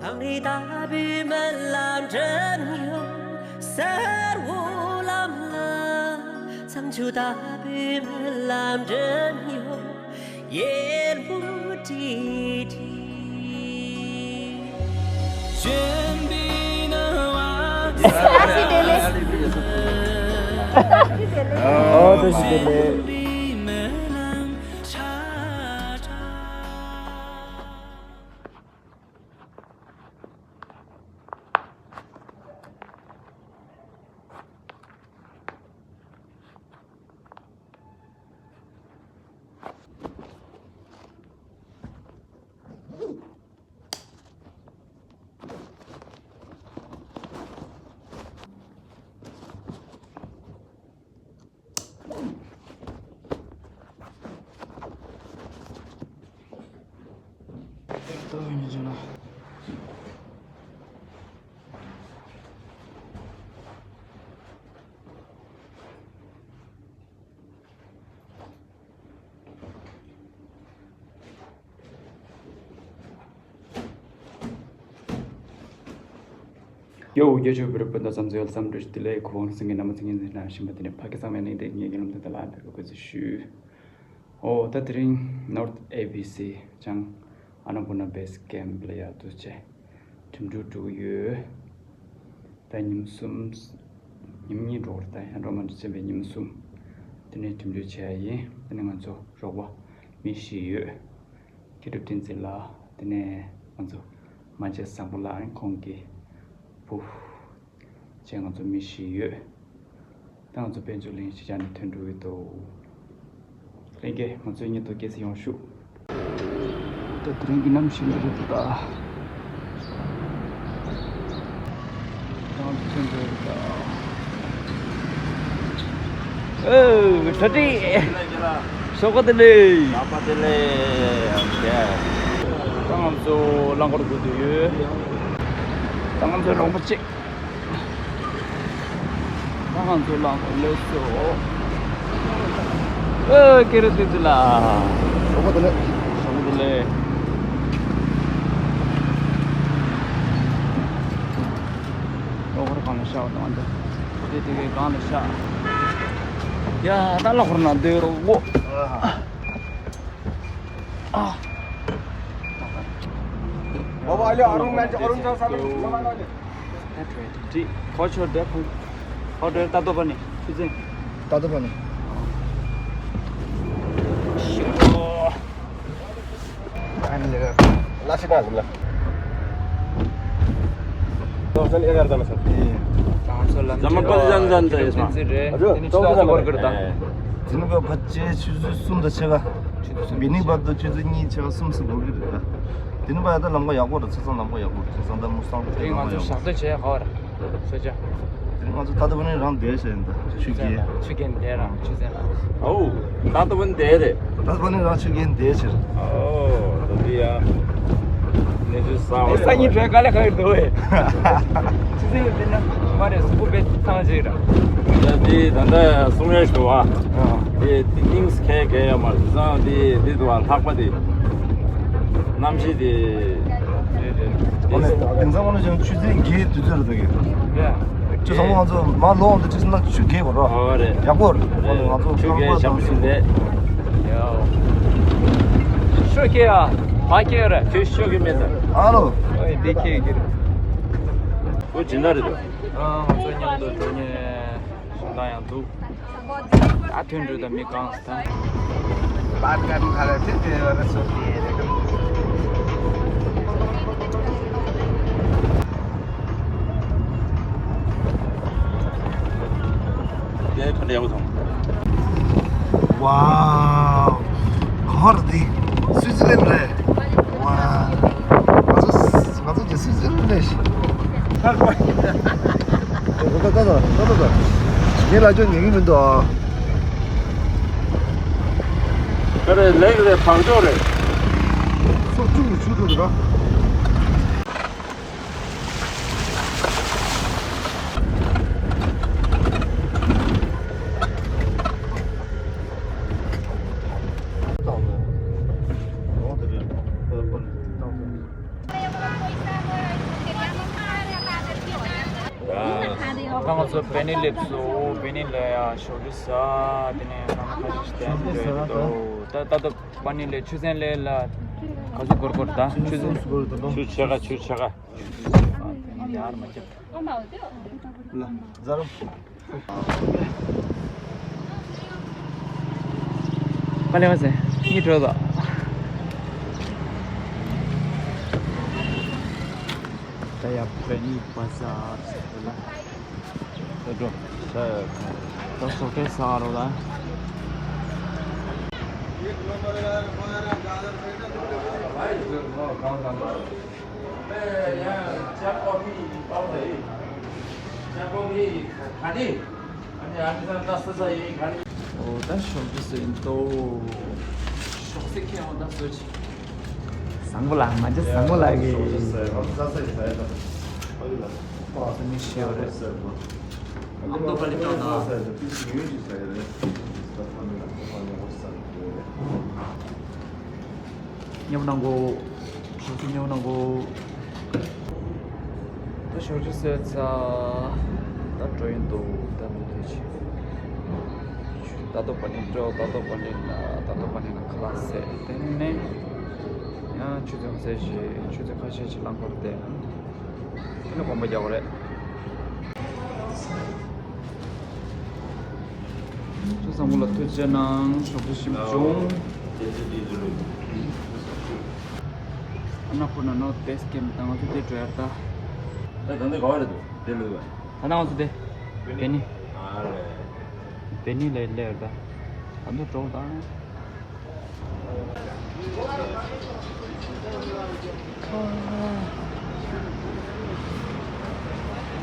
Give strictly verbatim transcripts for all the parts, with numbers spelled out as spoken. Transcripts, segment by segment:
གངས་རི་ལྟ་བུའི་སྨོན་ལམ་སྒྲོན་ཡོང་། གསལ་བོ་ལམ་ལ། མཚམས་ཆུ་ལྟ་བུའི་སྨོན་ལམ་སྒྲོན་ཡོང་། ཡེར་མུ་ཏི་ཏི། ཨ་སི་དེ་ལེ། ཨ་སི་དེ་ལེ། ཨོ་དེ་སི་དེ་ལེ། ཡོ། རྒྱ་ཆེ་བའི་བོད་རིགས་སྤུན་ཟླ་ཚང་མ་ལ་འཚམས་འདྲི་བདེ་ལེགས། གུས་པ་འཛིན་མཁན་རྣམ་པ་ཚང་མ་ལ་ཞིམ་པ་བདེ་ལེགས། ཕ་གི་ཚང་མ་ནི་དེ་ངེད་ཀྱི་ལུང་བསྟན་དང་ལ་འབད་གུས་བཀུར་ཞུ། ཨོ་ད་དེ་རིང་North A B C ཅང་ཨ་ན་པུ་ན་Base Camp ལ་ཡ་དུ་བྱས་འགྲིམ་འགྲུལ་འགྲོ་གི་ཡོད། ད་ཉིན་གསུམ། ཉིན་གཉིས་འགྲོ་བར་ད་ཡང་འགྲོ་མ་འགྲོ་ཚེ་བའི་ཉིན་གསུམ། དེ་ནས་འགྲིམ་འགྲུལ་བྱས་ཡིན། དེ་ནས་ང་ཚོ་རོགས་པ་མི་བཞི་ཡོད། མཁས་གྲུབ་བསྟན་འཛིན་ལགས། དེ་ནས་ང་ཚོ་མ་བྱན་བཟང་པོ་ལགས། ཁོང་གི་བུ། བྱས་ང་ཚོ་མི་བཞི་ཡོད། ད་ང་ཚོ་དཔལ་འབྱོར་གླིང་གཞིས་ཆགས་ནས་ཐོན་འགྲོ་གི་འདུག་ལྷན་རྒྱས་ང་ཚོའི་སྙན་ཐོ་སྐྱེལ་ས་ཡོང་ཤོག་ད་དེ་རིང་གི་གནམ་གཤིས་འདི་རེད་འདུག་ད། ད་ང་ཚོ་ཐོན་འགྲོ་གི་འདུག་ད། ཨོ་གྲ་སྒྲིག་ཞོགས་པ་བདེ་ལེགས། ཞོགས་པ་བདེ་ལེགས། ད་ང་ཚོ་རླངས་འཁོར་སྒུག་བསྡད་ཡོད། ད་ང་ཚོའི་རོགས་པ་གཅིག་ད་ང་ཚོ་རླངས་འཁོར་སླེབས་སོང་། ཨོ་ཀེ་རེ་ཏི་ཏི་ལ། ཞོགས་པ་བདེ་ལེགས། ཞོགས་པ་བདེ་ལེགས། རླངས་འཁོར་སྒང་ལ་བཞག་དང་འདི། དེ་དེ་གའི་སྒང་ལ་བཞག་ཡ་ད་རླངས་འཁོར་ནང་སྡོད་རོགས། ཨ། बाबा आले अरुण मॅच अरुण सर साले नमन आले। ཁོ་ཆོར་དེ་ཁོ་ཁོ་དེ་ད་ལྟོ་པ་ནི་ཆུ་ཚན། ད་ལྟོ་པ་ནི། ཨ་ནི་ལ་ཤི་ད་ཟིན་ལ། ད་ཚོ་ལམ་ཟ་མ་པ་ཟན་ཟན་ཟ་ཡེ་སྨ། དེ་ནི་ཆུ་ཚོད་བར་གར་ད། དེ་ནི་ཕལ་ཆེར་ཆུ་ཚོད་གསུམ་དང་ཕྱེད་ཀ། བི་ནི་བར་དུ་ཆུ་ཚོད་གཉིས་ཕྱེད་ཀ་གསུམ་ཙམ་འགོར་གི་རེད་ད། དེ་ནི་བར་ད་ལམ་ཁ་ཡག་པོ་རེད། ཆ་ཚང་ལམ་ཁ་ཡག་པོ་རེད། ཆ་ཚང་ད་མུ་སང་དེ་རིང་ང་ཚོ་ཞག་སྡོད་བྱས་ག་བར་ས་ཆ། དེ་ནི་ང་ཚོ་ད་ལྟ་བར་ནི་རང་བསྡད་བྱས་ཡིན་ད། ཆུ་རྐྱེན། ཆུ་རྐྱེན་བསྡད་རང་ཆུ་ཚན་ལ། ཨོ། ད་ལྟ་བར་ནི་བསྡད་རེད། ད་ལྟ་བར་ནི་རང་ཆུ་རྐྱེན་བསྡད་ཕྱིར། ཨོ། ད་དེ་ཡ། གནས་ཚུལ་གསར་པ་རེད། སང་ཉིན་བྲོས་དཀའ་ལས་ཁག་གི་འདུག་བས། ཆུ་ཚན་ལ་བསྡད་ན་མ་རེད། གཟུགས་པོ་དཔེ་ཐང་ཆད་ར། ད་དེ་ད་ལྟ་གསུང་ཡ་ཞུ་བ། དེ་དེ་ནིང་སི་ཁའི་གའི་ཡོད་མ་རེད། བཟང་དེ་དེ་དུ་བ་ལྷག་པ་དེ། གནམ་གཤིས་དེ། དེ་དེ། དེང་སང་ང་ཚོ་ཆུ་ཚན་གྱི་དུས་ཚོད་རེད་དེ། ཡ། ཁྱོད་ཚང་མ་ང་ཚོ་མར་ལོག་འདི་ཆུ་ཚན་ཆུ་རྐྱེན་བར་རོ། ཨོ་རེད། ཡག་པོ་རེད། ང་ཚོ་ཆུ་རྐྱེན་ཞབས་ཞུ་དེ། ཡ། ཤོ་ཁེ་ཡ། ཕ་ཁེ་རེད། ཁྱོད་ཤོ་ཁེ་མེད་ད། ཨ་ལོ། ཨོ་དེ་ཁེ་ཁེ་རེད། ཁོ་ཇི་འདྲ་རེད་དོ། ཨ་ང་ཚོ་མཉམ་དུ་འགྲོ་མཁན་ཞིག་ད་ཡང་འདུག་ད་ཐོན་འགྲོ་ད་མི་གང་ད། बात करने थाले फिर तेरे वाला सो दिए रे। དེ་ཁ་ལས་འོ་དང་། ཝའོ། ག་བར་འདི་སུའི་ཙི་ལན་རེད། ཝའོ། ང་ཚོ་ང་ཚོ་ཇི་སུའི་ཙི་ལན་རེད། ད་ད་ད་ད་ད་ད། ངས་ལ་ཅོ་ཉན་གི་མི་འདུག་ཨ། ད་རེད་ལེགས་རེད། བག་ཅོག་རེད། སོ་བཅུག་ནས་ཆུ་འགྲོ་འདུག་ཨ། ད་ང་ཚོ་བེ་ནི་སླེབས་སོང་། བེ་ནི་ལ་ཡ་ཞོགས་ཇ་ཟ། དེ་ནས་ང་ཚོ་ཁ་ཤས་ཤིག་བསྟན་འགྲོ་ཡ་འདུག་ད་ད་ལྟ་བེ་ནི་ལ་ཆུ་ཚན་ལ་ལ་ག་ཚོད་འགོར་འགོར། ད་ཆུ་ཚན་ཆུ་ཕྱེད་ཀ་ཆུ་ཕྱེད་ཀ་ཡར་མ་ཁྱབ། ལ་ཛ་རོ། ཀ་ལེ་མ་ཟེ། གཉིད་བྲོ་དོ། ད་ཡ་བེ་ནི་བ་ཟ་ཟེར་ལ། ད་འགྲོ། ད་ཞོགས་ཀས་ཟ་རོ་ལ། ཨོ་ད་ཞོགས་ཀས་ཟ་ཡིན་ཏོ། ཞོགས་ཟས་ཁྱེར་ཡོང་ད་བཟོ་ཅིག་བཟང་པོ་ལ་མ་ཇི་བཟང་པོ་ལ་གི། ཨ་ནི་ཤེས་རེད། ཨ་མདོ་པ་ལི་ཏོ་ན། ཉོབ་ནང་གོ། ཞོགས་ཀས་ཉོབ་ནང་གོ། ད་ཞོགས་ཇ་ཟས་ཚར། ད་འགྲོ་ཡིན་འདུག་ད་མི་དེ་ཆེ། ད་ལྟོ་པ་ནི་འགྲོ། ད་ལྟོ་པ་ནི་ན། ད་ལྟོ་པ་ནི་ན་ཁ་ལག་ཟས། དེ་ནས་ཡང་ཆུ་ཚོད་ཟས་ཤིག་ཆུ་ཚོད་ཁ་ཤས་ཤིག་རླངས་འཁོར་བསྡད། དེ་ནས་དགོང་པ་རྒྱག་པ་རེད། ཁྱེད་ཚང་མ་ལ་ཐུགས་རྗེ་གནང་། ཞོགས་པ་ཞིམ་བྱུང་། ཨ་ན་ཁོ་ན་ནོ་ཏེས་ཀེམ་དང་ང་ཚོ་དེ་འགྲོ་ཡར་ད། ད་ད་འདི་ག་བ་རེད་འདུག་དེ་ལུས་པ། ད་ང་ཚོ་དེ་བེ་ནི། ཨ་རེད། བེ་ནི་ལས་ལས་ཡར་ད། ད་འདི་འགྲོ་ད། ཨ་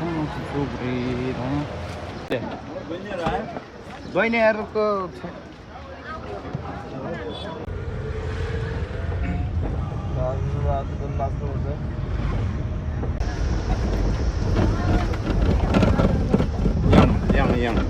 ང་ཚོ་ཚུགས་རེད་ད། དེ། བེ་ནི་ར། བེ་ནི་ར་ཏོ། ཡང་ཡང་ཡང་།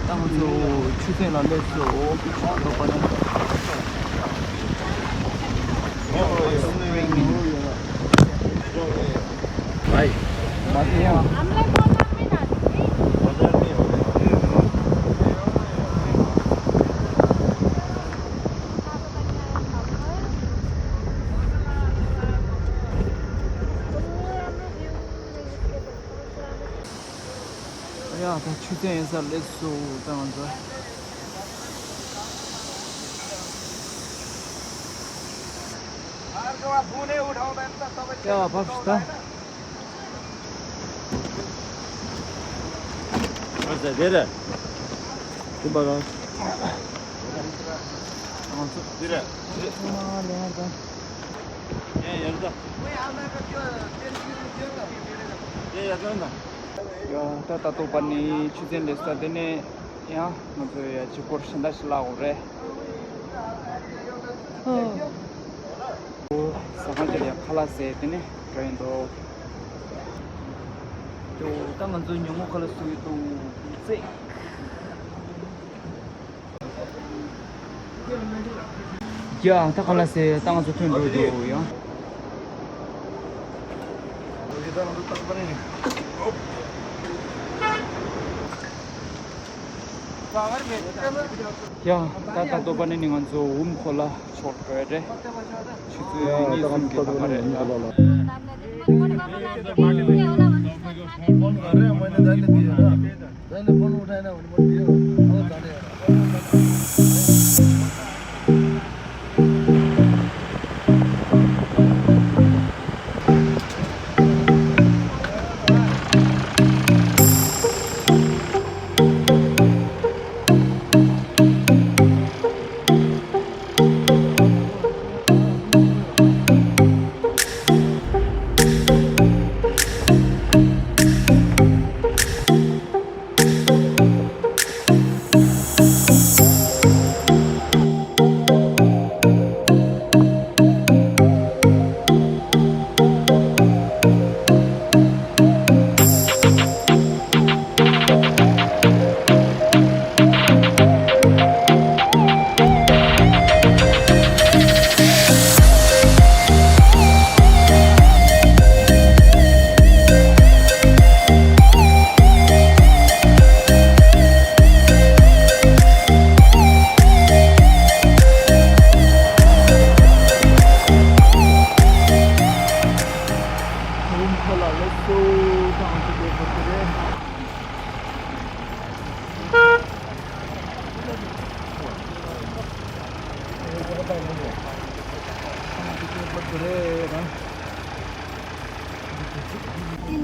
ད་ང་ཚོ་ཆུ་ཚན་ལ་སླེབས་སོང་། ཨོ་ཁི་ཆུ་ཚན་ལ་སླེབས་སོང་། ཡ་ད་ཆུ་ཚན་ཡིན་ས་སླེབས་སོང་། ད་ང་ཚོ། ཡ་བབས་ཤིག་ད། ཨ་ཙི་དེ་རེད། དེ་པ་གང་། ང་ཚོ་དེ་རེད། ཚང་མ་ལེན་ཡར་ད། ཡ་ཡར་ད། ཡ་ཡར་ད་ད། ཡ་ད་ད་ལྟོ་པ་ནི་ཆུ་ཚན་སླེབས་ས་དེ་ནས། ཡང་ང་ཚོ་ཡ་གཅིག་པོར་ཕྱིན་ད་ཤི་ལ་འོ་རེད། ཟ་ཁང་ཅིག་ལ་ཡ་ཁ་ལག་ཟས་དེ་ནས་འགྲོ་ཡིན་འདུག་ད་ང་ཚོ་ཉོ་མོ་ཁ་ལག་བཟོ་ཡི་འདུག་ཙེ། ཡ་ད་ཁ་ལག་ཟས་ད་ང་ཚོ་ཐོན་འགྲོ་འདུག་ཡང་། ཡ་ད་ད་ལྟོ་པ་ནི་ནི་ང་ཚོ་འུམ་ཁོ་ལ་ཕྱོགས་འགྲོ་ཡ་རེད། ཆུ་ཚོད་གཉིས་གསུམ་གྱི་ལམ་པ་རེད་ཡ།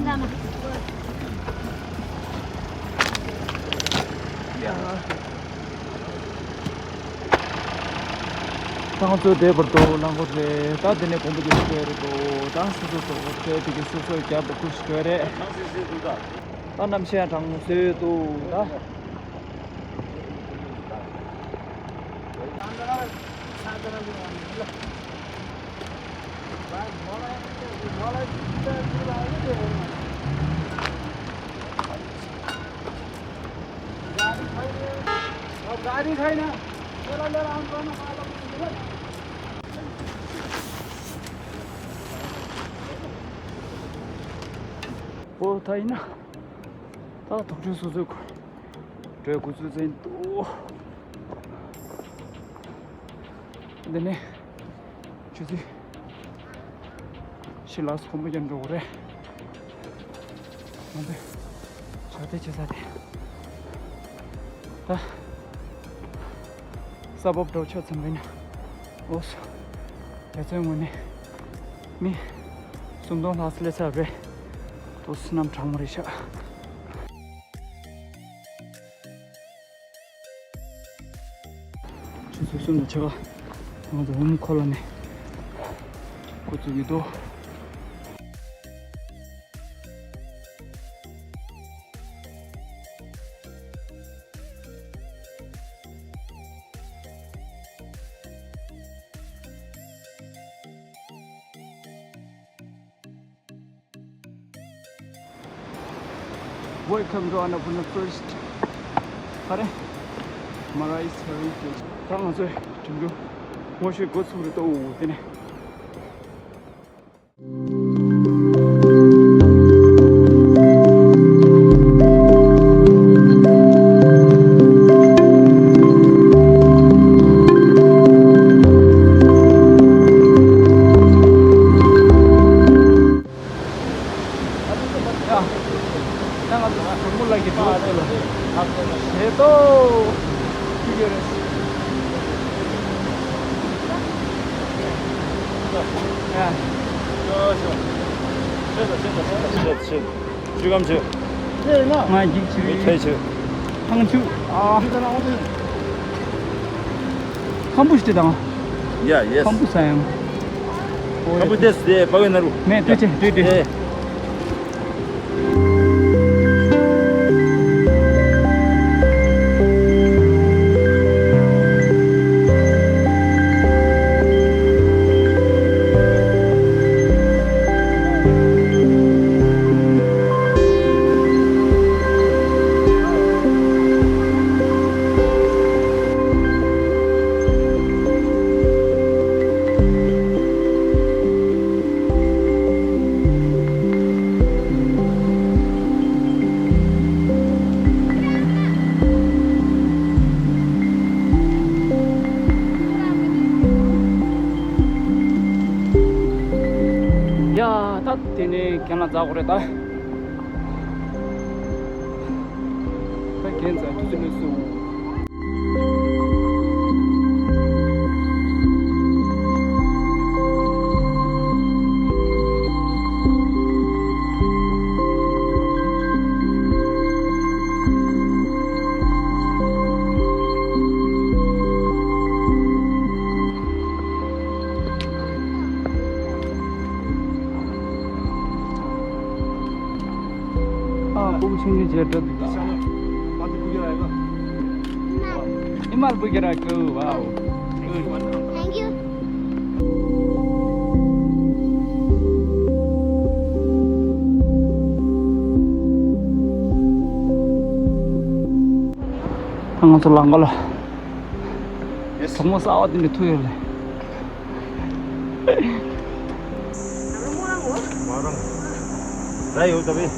ད་ང་ཚོ་བསྡད་པར་འདུག་ལམ་གོ་རེད། ད་དེ་ནས་དགོན་པ་དེ་ཚོ་བྲོས་རེད་འདུག་ད་སོ་སོ་སོ་བྲོས་དེ་གི་སོ་སོའི་རྒྱབ་ཏུ་ཁུར་ཞིག་བྲོས་རེད། ད་གནམ་གཤིས་ཡང་གྲང་མོ་བཟོས་འདུག་ད། गाडी छैन। तेल लिएर आउनु पर्ने पालो। ཨོ་ད་ཡིན་ན། ད་དོག་ཁྲོས་སོ་སོའི་གྲོས་འགོ་ཚུལ་ཅན་འདུག་འདི་ནས་ཆུ་ཚོད་ཕྱི་ལ་སོ་མོ་ཡན་འགྲོ་གི་རེད། ང་ཚོས་ཞག་དེ་བྱེད་ས་དེ་ད་ས་བབ་འགྲོ་ཆོག་ཙམ་པ་ཡིན་ན། ཨོ་སོ། རྒྱ་མཚོའི་ངོས་ནས་མི་སུམ་སྟོང་ལྷག་ཙམ་སླེབས་ཚར་རེད། ཨོ་སོ་གནམ་གྲང་མོ་རེད་ཤག་ཆུ་ཚོད་གསུམ་དང་ཕྱེད་ཀ་ང་ཚོ་ཧོམ་ཁོ་ལ་ནས་འགོ་བཙུགས་ཀྱི་འདུག Welcome to Annapurna first. ཧ་རེ། Mara is heritage. ད་ང་ཚོའི་འགྲིམ་འགྲུལ་ངོ་ཤེས་འགོ་ཚུགས་རེད་ཏོ་དེ་ནས། ཡ། ད་ང་ཚོ་གྲོགས་མོ་ལགས་ཀྱི་གྲོགས་ཚོ་ལ་ཞེ་ཏོ། ཁྱི་ཡོད་རེད། ཡ། ཆུ་ཁམ་ཆུ། ང་འགྱིག་ཆུ། ཆེ་ཆུ། ཐང་ཆུ། ཨ། ཁམ་བུ་ཞིག་དང་། Yeah, yes. ཁམ་བུ་ས་ཡང་། ཁམ་བུ་དེ་སུ་དེ་པ་བའི་ནང་རུ། མེད་ལྟོས་ཆེ་ལྟོས་ལྟོས། ཡ། ད་དེ་ནས་གྱེན་ལ་འཛེག་དགོས་རེད་ད། ད་གྱེན་འཛེག་དུས་ཚོད་སླེབས་སོང་། ཨ། སྤུ་གུ་ཆུང་ཆུང་བྱས་འགྲོ་འདུག་ད། ཨི་མར་སྤུ་གུ་ར་ཀོ། Wow. Thank you. ད་ང་ཚོ་ལམ་ཁ་ལ་གྲོགས་མོ་གསར་པ་དེ་འདྲ་ཐུག་ཡོད་རེད། མ་རང་། ར་ཡོད་ད་བས།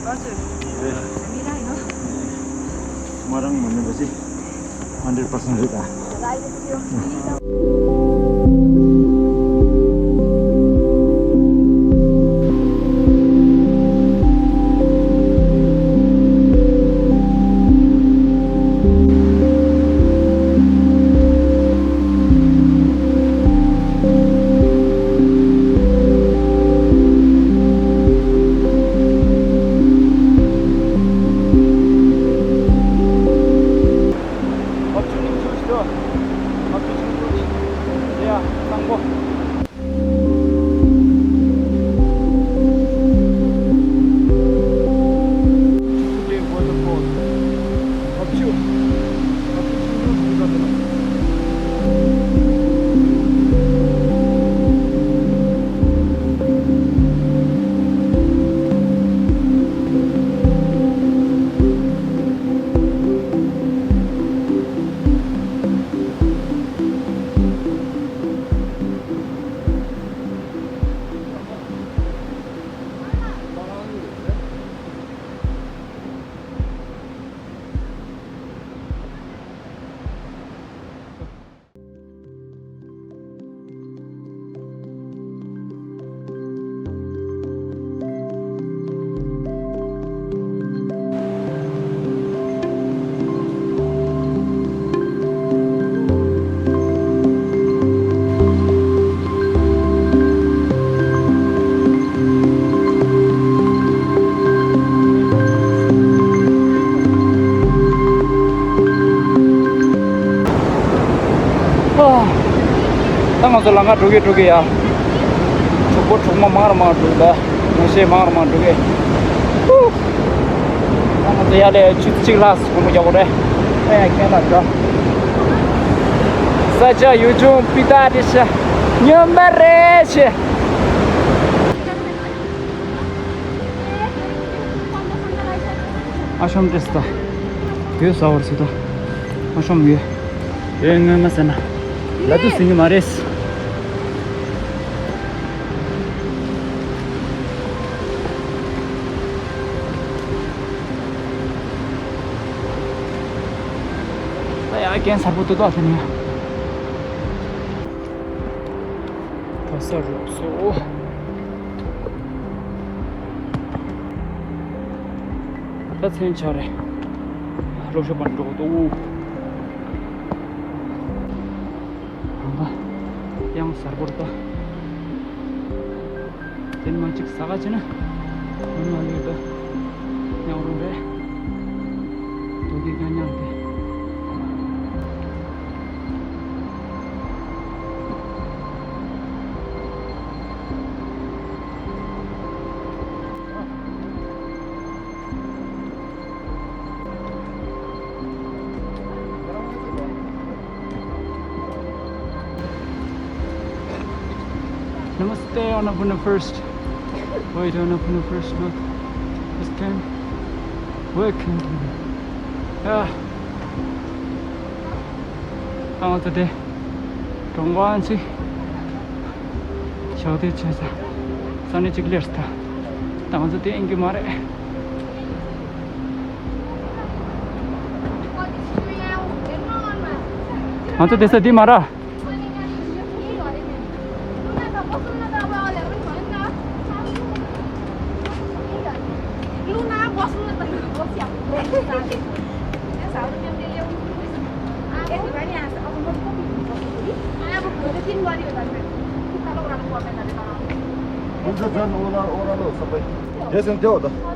མ་རང་མ་ནུས་པ་ཅི། hundred percent རེད་ད། ཚོ་ལ་ང་འགྲོ་གི་འགྲོ་གི་ཡ། གྲོགས་པོ་གྲོགས་མོ་མང་རུ་མང་འགྲོ་གི་ལ། ངོ་ཤེས་མང་རུ་མང་འགྲོ་གི། ཧུ། ང་ཚོ་ཡ་ལས་ཆུ་ཚོད་གཅིག་ལྷག་སྒོར་མོ་རྒྱག་དགོས་རེད། ཨ་ཡ་ཁྱེད་ལ་འགྲོ། ས་ཆ་ཡུལ་ལྗོངས་སྤུས་དག་རེད་ཤག་སྨྱོན་པ་རེད་ཤག་ཨ་ཤོམ་ཏྲེ་སི་ད། གོས་ཟ་བར་སི་ད། ཨ་ཤོམ་ཡོད། ཡོད་ངོ་མ་ཟེར་ན། ལ་དུ་ཟིན་གི་མ་རེད། ད་ཡ་རྐྱེན་གསར་པོ་ཏོག་ཏོག་ཟེར་ནས། ག་ས་རོགས་སོ། ད་མཚན་ཆ་རེད། རོགས་ཤོ་པ་འགྲོ་འདུག་ཨང་། ཡང་གཟར་པོར་ལྟ། དེ་མ་གཅིག་ཟ་ག་ཅི་ན། མི་མ་ལུས་ལྟ། ཉག་རུང་རེད། དོ་གི་ཀ་ཉག་དེ། Namaste, Annapurna First. Wait, Annapurna First, look. First time. Welcome to me. Ah. ང་ཚོ་དེ་གྲོང་པ་ཅིག་ཞོགས་དུས་བྱས་ས་ས་གནས་གཅིག་སླེབས་ས། ད་ང་ཚོ་དེ་ཡིན་གྱི་མ་རེད། ང་ཚོ་དེ་ས་འདི་མ་རེད།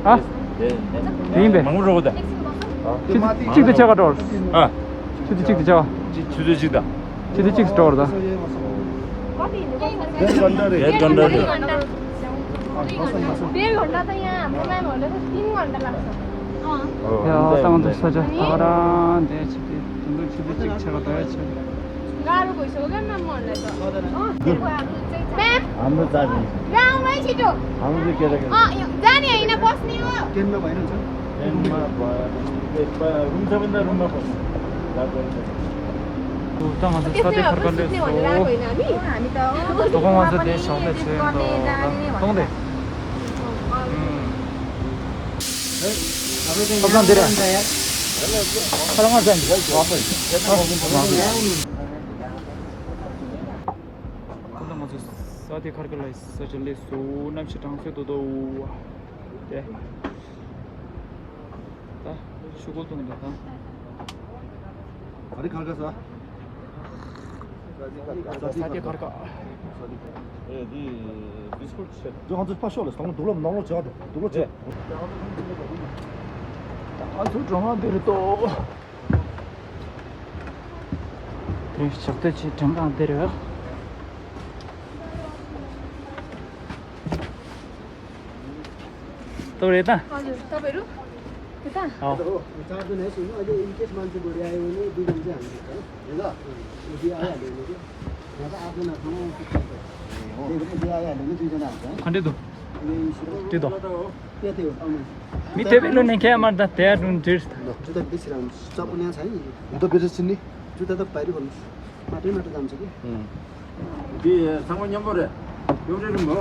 ཨ། དེ་ཡིན་པས། མང་པོ་རོགས་དང་། ཨ། ཆུ་ཚོད་གཅིག་དང་ཕྱེད་ཀ་འགྲོ། ཨ། ཆུ་ཚོད་གཅིག་དང་ཕྱེད་ཀ། ཆུ་ཚོད་གཅིག་འགྲོ་བར་ད། དེ་འགྲོ་འདྲ་རེད། དེ་འགྲོ་འདྲ་རེད། དེ་འགྲོ་འདྲ་ཡང་མོ་མ་མོ་ལ་ཏིན་ངོ་འདྲ་ལགས་སོ། ཨ། ཡ་ད་ང་ཚོ་ས་ཆ་ད་ག་རང་དེ་ཆུ་ཚོད་དུང་དུང་ཆུ་ཚོད་གཅིག་ཕྱེད་ཀ་འགྲོ་ཡ་ཆེ། ད་ང་ཚོ་ས་དེ་ཁར་ཁར་སླེབས་སོང་། དོ་དགོང་ང་ཚོ་དེ་ཞོགས་དེ་ཆེ་འདུག་གཏོང་དེ། ཁ་སང་འདི་རེད། ཁ་ལ་ང་ཚོ་འདི་རེད། ཁོ་ཚོ་ང་ཚོ་ས་དེ་ཁར་ཁར་ལ་ས་ཆ་སླེབས་སོང་། གནམ་གཤིས་གྲང་སོས་ཏོག་ཏོ། དེ། ད་ཆུ་ཁོལ་གཏོང་འདུག་ད། ག་རེ་གར་ག་ས། ས་དེ་གར་ག། ཨེ་འདི་བི་སི་ཀུཊ་བྱས། ང་ཚོ་ཕར་ཤོག་ལ་སང་སྡུག་ལ་ནང་ལོགས་བྱ་འགྲོ་སྡུག་ལ་བྱ། ད་ང་ཚོ་གྲོང་ཁ་འདིར་ཏོ། དེ་ཞོགས་དེ་ཆེ་གྲོང་ཁ་འདིར། ཏོ་རེད་ད། हजुर, तपाईँहरू यता? अँ। चारजना है, सुन्नु, अहिले इन केस मान्छे बढी आयो भने दुईजना चाहिँ हामी भेट्छ, ल? यदि आइहाल्यो भने चाहिँ, यहाँ त आठजना छौँ, त्यही भएर यदि आइहाल्यो भने दुईजना हाल्छ है। खण्डे दो। यही सुरु। त्यो दो। त्यही, त्यही हो, आउनु। Mi te velo ne ke amar da te arun tir. ल, जुत्ता बिर्सिरहनु, चप्पल यहाँ छ है। जुत्ता बिर्सिन्छ नि। जुत्ता त बाहिर गर्नु। माटै माटो जान्छ कि। त्यो सामान यहाँ पऱ्यो। एउटै रुम हो।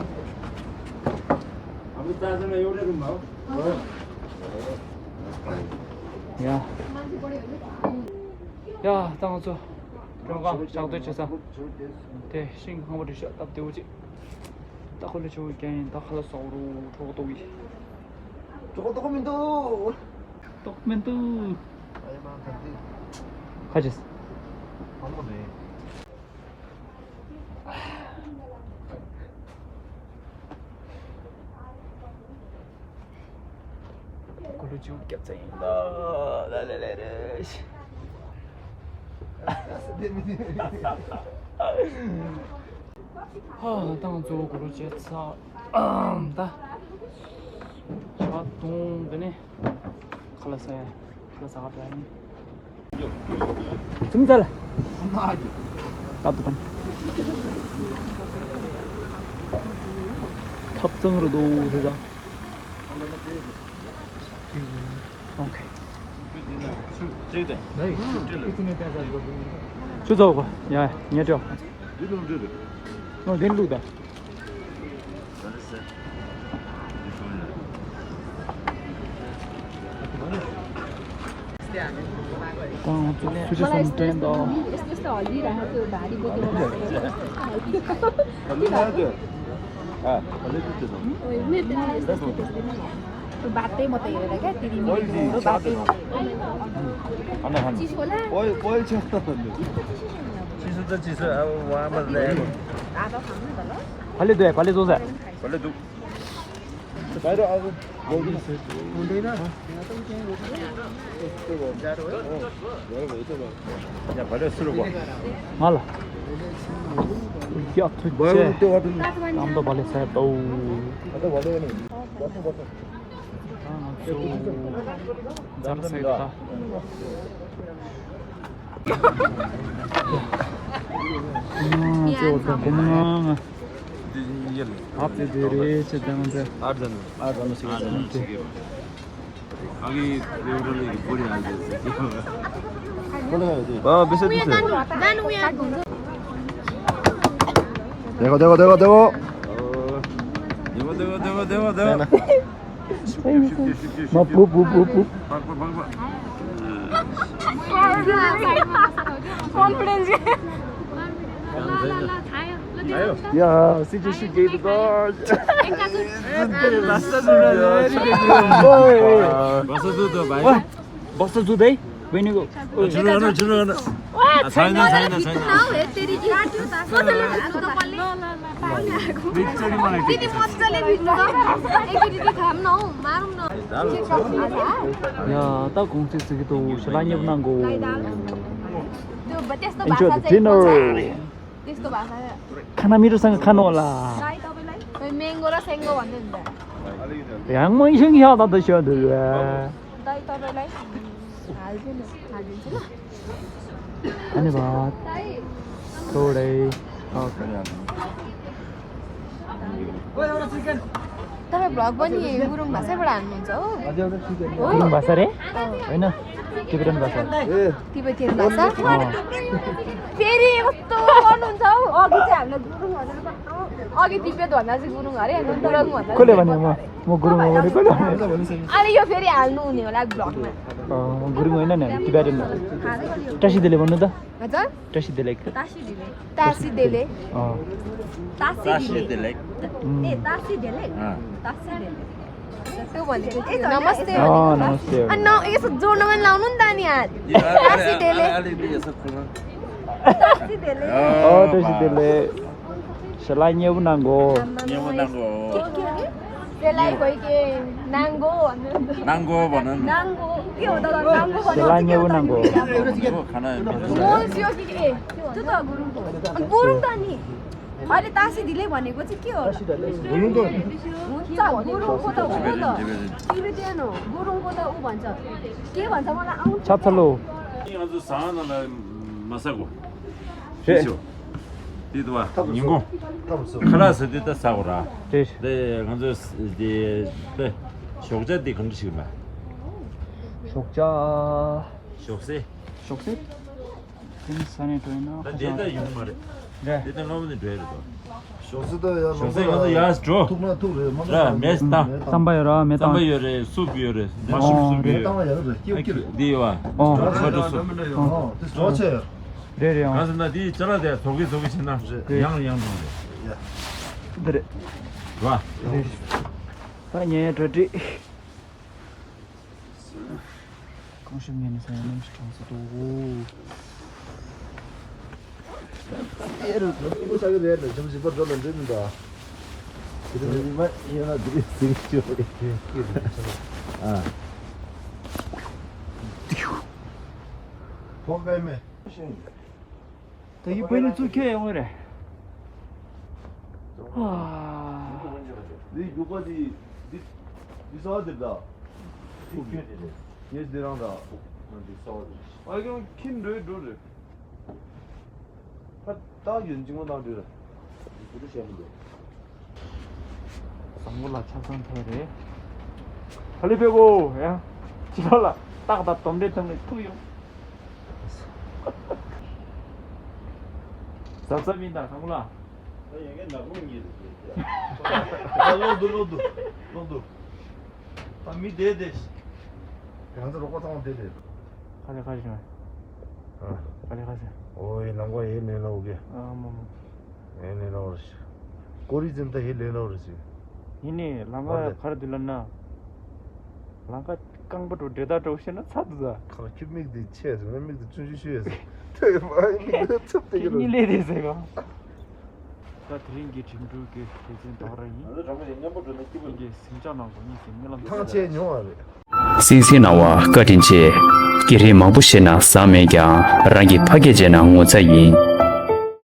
अब चारजना एउटै रुम हो। ཡ། ཡ། ད་ང་ཚོ་གྲོང་ཁ་ཞག་སྡོད་བྱེད་ས་དེ་ཤིང་ཁང་པ་འདྲ་ཞིག་སྟབས་བདེ་བོ་ཅིག་ད་ཁོ་ལ་ཆུ་བོ་རྒྱག་ཡིན། ད་ཁ་ལ་ཟོག་རུ་གྲོགས་ཏོག་ཡིན། གྲོགས་ཏོག་མི་འདུག་གྲོགས་མི་འདུག་ཁ་ཅིག་ཀུ་ལུ་ཅུ་སྐྱབས་ཚེ་ཡིན་ལ་ལ་ལ་ལ་རེ་ཤི། ཨ་ད་ང་ཚོ་གུ་རུ་བྱས་ཚར། ཨམ་ད་ཞག་དུང་འདི་ནས་ཁ་ལག་ཟ་ཡ། ཁ་ལག་ཟ་ག་འགྲོ་ཡ་ཡིན། ཙུམ་ཙལ། ཏག་ཏག་ཐབ་ཚང་རུ་འདུག་ཟེར་ད། ཨོ་ཁེ། ཆུ་ཚོགས་གོ་ཡ་ཉེ་དྲོ། ནོ་དེ་བླུགས་ད། ད་ང་ཚོ་སུ་ཇི་སོང་དྲན་དོ། ཕ་ལེ་འདུག་ཨེ། ཕ་ལེ་བཟོ་ཟེར། ཕ་ལེ་འདུག་ང་ལ། ཡ་ཐུག་ཅེ། ཨམ་ད་བ་ལེ་ཟེར་དོ། ཛར་ཟེར་ད། ཨ་ཙི་འོ་ད་གོ་མ་ང་། ཨ་ཙི་དེ་རེད་ཅེ་དང་ཙེ། ཨ་ཙི་ནི་ཨ་ཙི་ནི་ཟེར་གི་ཟེར་གི། ཨ་གི་རེ་བ་ལེ་གི་བོ་རེ་ཨ་ཙི་ཟེར་གི། ཨ་བེ་སེ་དུ་ཟེར། དེ་གོ་དེ་གོ་དེ་གོ་དེ་གོ། དེ་གོ་དེ་གོ་དེ་གོ་དེ་གོ། མ་བུ་བུ་བུ་བུ། Confidence. Yeah, C J should give the ball. Boxer do the bye. Boxer do they? When you go. China, China, China. ཡ་ད་གོང་ཚིག་ཟིག་གི་དོ་ཤ་ལ་ཉེབ་གནང་གོ། Enjoy the dinner. ཁ་ན་མི་རུ་སང་ཁ་ནོ་ལ། ཡང་མ་ཤིང་ཡག་ད་ད་ཤོད་འདུག་ཨ་ནི་བ། ཐོ་རེ། ཨོ་ཁེ། ད་བི་བི་ལོག་པ་ནི་གུ་རུ་མ་ཟེར་བ་རང་ནོ་ཚོ། གུ་རུ་བ་ས་རེད། ཨོ་ན། ཏི་བེ་ཏན་བ་ས། ཏི་བེ་ཏན་བ་ས། ཨོ། ཕེ་རི་ཏོ་ནོ་ཚོ། ཨོ་གི་ཅམ་ན་གུ་རུ་མ་ཟེར་བ། ཨོ་གི་ཏི་བེ་ཏོ་ན་ཟི་གུ་རུ་ང་རེ་ནོ་ཏོ་ར་གུ་མ་ཟེར། ཁོ་ལེ་བ་ནི་མ། མོ་གུ་རུ་ངོ་ནི་ཁོ་ལེ་བ་ནི། ཨ་ལེ་ཡོ་ཕེ་རི་ཨ་ནུ་ནི་ལ་བི་ལོག་ན། ཨོ་གུ་རུ་ངོ་ན་ནི་ཏི་བེ་ཏན་ན། བཀྲ་ཤིས་བདེ་ལེགས་བ་ནི་ད། ང་ཚོ། བཀྲ་ཤིས་བདེ་ལེགས། བཀྲ་ཤིས་བདེ་ལེགས། བཀྲ་ཤིས་བདེ་ལེགས། ཨ། བཀྲ་ཤིས་བདེ་ལེགས། ཨེ་བཀྲ་ཤིས་བདེ་ལེགས། ཨ། བཀྲ་ཤིས་བདེ་ལེགས། नमस्ते। ཨ་नमस्ते། ཨ་ནོ་ཨེ་སུ་ཛོ་ནོ་ཝན་ལའོ་ནུན་ད་ནི་ཨ། བཀྲ་ཤིས་བདེ་ལེགས། བཀྲ་ཤིས་བདེ་ལེགས། ཨ་བཀྲ་ཤིས་བདེ་ལེགས། ཤ་ལ་ཉེ་བོ་གནང་གོ། ཉེ་བོ་གནང་གོ། དེ་ལ་གོ་གེ་ནང་གོ། ནང་གོ་བ་ན། ནང་གོ། ཡོ་ད་ནང་གོ་བ་ན། ཤ་ལ་ཉེ་བོ་གནང་གོ། ཁ་ན་མོ་སི་ཡོ་གི་གེ་ཏུ་ད་གུ་རུ་གོ། གུ་རུ་ད་ནི། ཨ་ལེ་ཏ་སི་དི་ལེ་བ་ནི་གོ་ཅི་ཀི་ཡོ། གུ་རུ་ད། གུ་རུ་གོ་ད་གུ་རུ་ད། ཏི་བེ་ཏན་ནོ་གུ་རུ་གོ་ད་ཨུ་བན་ཅ། ཀེ་བན་ཅ་མ་ལ་ཨང་། ཆབ་ཚ་ལོ། ང་ཚོ་ཟ་ན་ལ་མ་ཟ་གོ། རེད། དེ་དུ་བ། ཐབས་ཉིན་གུང་། ཐབས་སུ། ཁ་ལག་ཟ་དུས་ད་ཟ་གོ་ར། རེད། དེ་ང་ཚོ་དེ་དེ་ཞོགས་ཇ་དེ་གང་འདྲ་ཞིག་མ། ཞོགས་ཇ། ཞོགས་ཟས། ཞོགས་ཟས། དེ་ནི་ས་ནས་འགྲོ་ཡིན་ན་ད་ཁ་དེ་ད་ཤག་ཡོང་མ་རེད། རེད། དེ་ད་སློབ་མ་ནས་འགྲོ་ཡ་རེད་དོ། ཞོགས་ཟས་ད་ཡ་ཞོགས་ཟས་ང་ཚོ་ཡར་འགྲོ། ཐུག་ན་ཐུག་རེད་མ་ར་མེད་ད། རྩམ་པ་ཡོད་ར་མེད་ད། རྩམ་པ་ཡོད་རེད། སུབ་ཡོད་རེད། མ་ཤུབ་སུབ་ཡོད་རེད། ད་ཡ་རེད་ཀིའུ་ཀིའུ་རེད། འདི་ཡོད་བ། ཨོ། ཊོ་མ་ཊོ་སུབ། ཨོ་དེ་ཇོ་ཆེ། རེད་རེད། ཨང་། གང་ཟེར་ན་དེའི་ཅ་ལག་དེ་རྫོགས་ཀྱི་རྫོགས་ཀྱི་བྱེད་ན་རེད། ཡང་ཡང་འགྲོ་རེད། འདི་རེད། རེད། ད་ངའི་གྲ་སྒྲིག་གང་ཤུབ་ངས་ནི་ས་ཡ་ནམ་ཞིག་གྲོང་ས་དོ། ཨེ་རུ་ཐོ་ཀོ་ཆ་གི་རེད་ལ་ཇམ་ཞིག་པར་འགྲོ་ལ་འདྲེ་མི་འདུག་ཨ། དེ་རིང་མ་ཡིན་ན་དེ་རིང་ཟིང་ཆོ་རེད། ཨ། ཕོག་ག་མེད། ད་ཡི་པོ་ནི་ཚུར་ཁྱེར་ཡོང་གི་རེད། འདི་རྒྱུག་པ་འདི་འདི་འདི་གསར་པ་འདི་རེད་ད། ངས་འདི་རང་ད། ང་འདི་གསར་པ་འདི་རེད། ཨ་ཀྱང་ཁྱི་འགྲོའི་འགྲོ་རེད། ད་ད་ཡོན་ཅིང་མོ་དང་འགྲོ་རེད། འདི་ཀུ་རུ་བཤད་མི་འདུག་བཟང་པོ་ལ་ཆ་ཚང་ཕེབས་རེད། ཧ་ལས་ཕེབས་གོ་ཡ། ཕྱི་ལོགས་ལ་སྟག་དང་དོམ་དྲེད་ཐོན་ནས་ཐུག་ཡོང་། གཟབ་གཟབ་ཡིན་ད་བཟང་པོ་ལ། ད་ཡ་གི་ནག་པོ་གཉིས་རེད་ཟེར་ཏེ། ལོག་འདུག་ལོག་འདུག་ལོག་འདུག་ད་མི་བསྡད་དེ། ང་ཚོ་རོགས་པ་ཚང་མ་བསྡད་དེ། ཁ་ལེ་ཁ་ཞིག་མ། ཨ། ཁ་ལེ་ཁ་ཞིག་ཨོ་ཡེ་ལམ་ཁ་ཡེ་ལེན་ལ་འོ་གེ། ཨ་མ་མ། ཡེ་ལེན་ལ་འོ་རེ་ཞིག་ཀོ་རི་ཙམ་ད་ཡེ་ལེན་ལ་འོ་རེ་ཞིག་ཡིན་ནི་ལམ་ཁ་ག་རེ་འདུག་ལབ་ན། ལམ་ཁ་རྐང་པ་འགྲོ་འདྲེ་ད་འགྲོ་ཤེས་ན་ཚ་འདུག་ད། ཁ་ཁྱི་མིག་དེ་ཆེ་ཟེར་ན་མིག་དེ་ཆུང་ཆུང་ཤོས་ཡ་ཟེར། ཐོས་མ་མིག་དེ་ཚུབ་དེ་གི་རོ། གཉིད་ལས་དེ་ཟེར་ག་ད་དེ་རིང་གི་འགྲིམ་འགྲུལ་གྱི་སྡེ་ཚན་དོག་ར་ཡིན། ང་ཚོ་གྲོང་ཁྱེར་མཉམ་པོ་འགྲོ་ན་སྐྱིད་པོ་འདུག་ཟིང་ཆ་ནང་དགོས་ཉིན་ཟིང་རྨི་ལམ་ཐང་ཆད་མྱོང་བ་རེད། སིང་སིང་གནང་བ་བཀའ་དྲིན་ཆེ། བརྒྱུད་རིམ་མང་པོ་བཤད་ན་བཟང་མེད་ཀྱང་རང་གིས་ཕ་སྐད་བྱས་ན་ངོ་ཚ་ཡིན།